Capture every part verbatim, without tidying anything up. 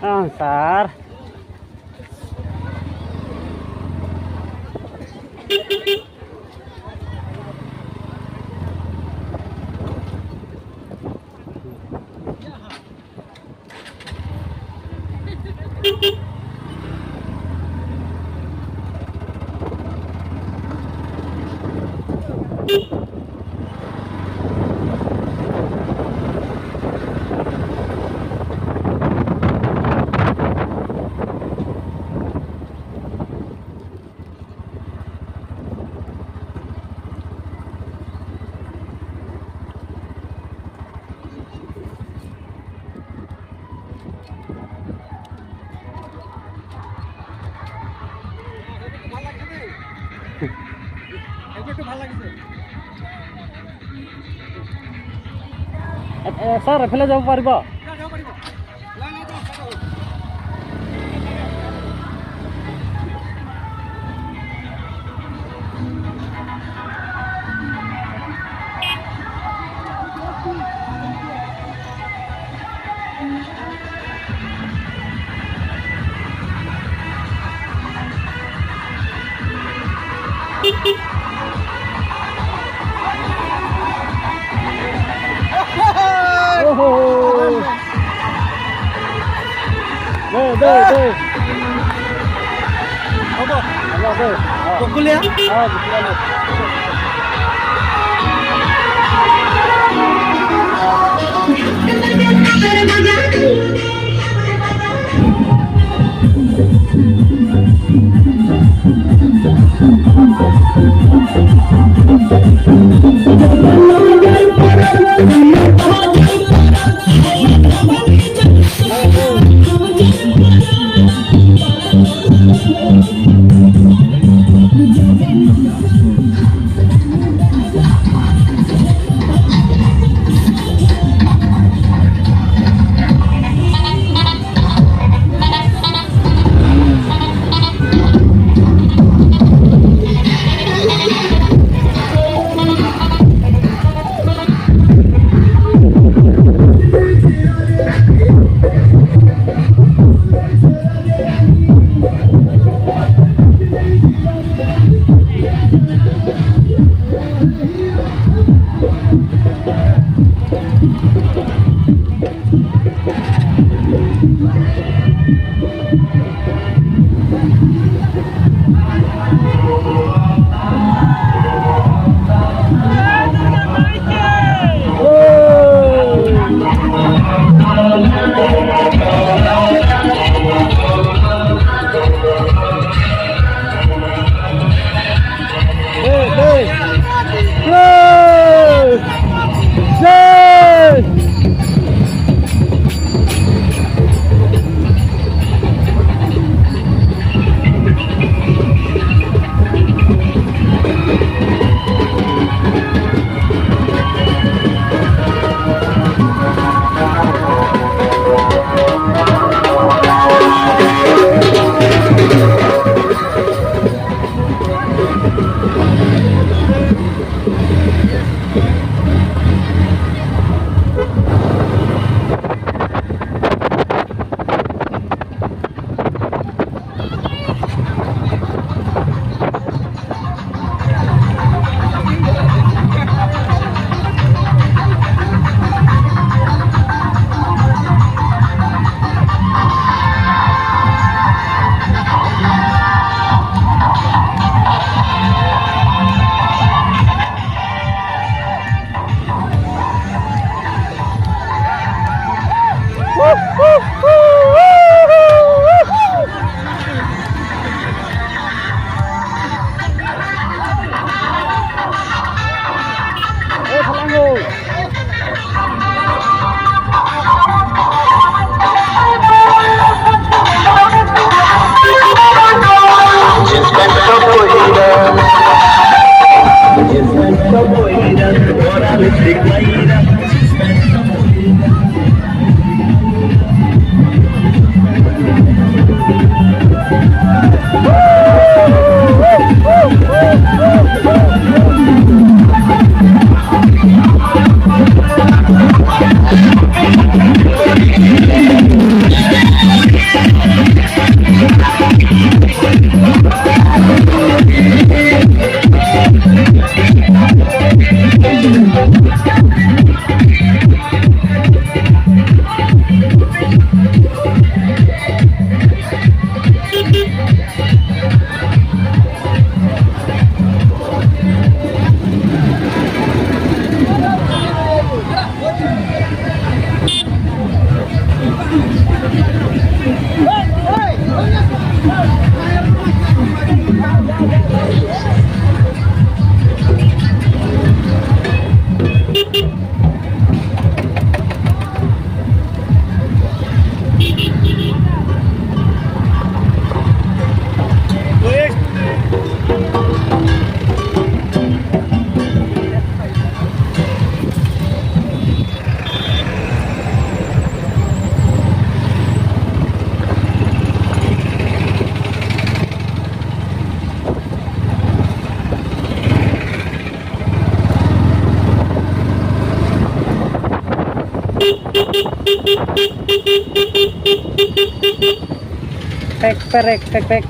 Ah, sir. এ, এ, ছাৰ, এফালে যাব পাৰিব? Oho. Dei, dei, dei. Apa? Apa, dei? Ah. Pukul ya? Ah, pukul ya. Pek, perek, pek, pek.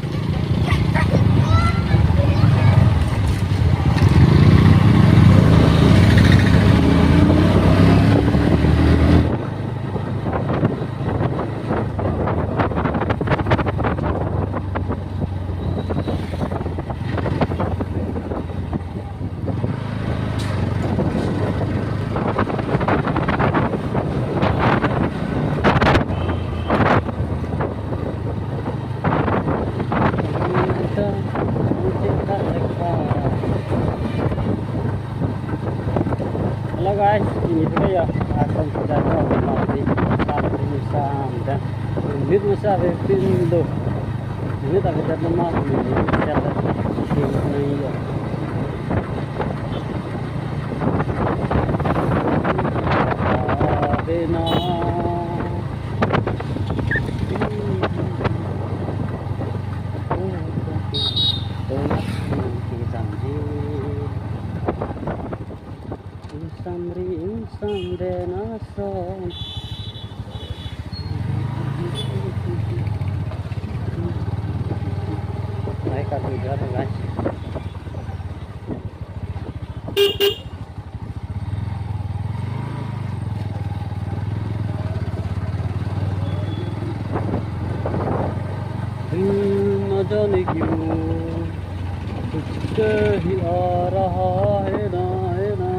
Hello guys, ini dia ya, asam kita tu, nanti asam ini sam dan ini masa pintu. Ini tak kita nama ini kita sini ya. Bena. Insamri, insam dena son. Naik kaki dua tuh, guys. Hmm, na jane kyu, kuch kahi aa raha hai na, hai na.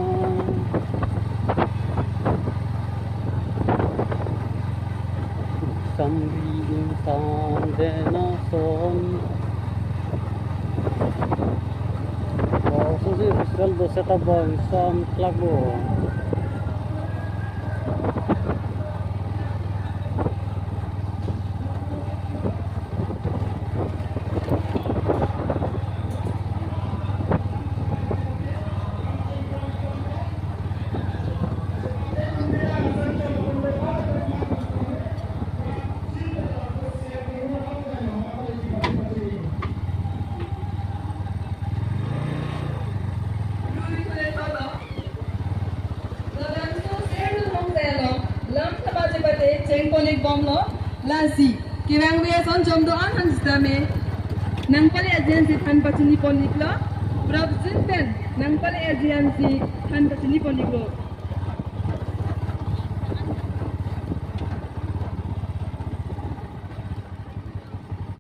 Insamri, insam dena son. Oh, so si visual do setup ba, insam klak bo. Labangso Serlu Hongte along lam thapajipate chengponik bomlo. Lasi kevangve ason jom do-an aphan sitame nangpale ajiansi than pachiniponiklo. Prapjin pen nangpale ajiansi than pachiniponiklo.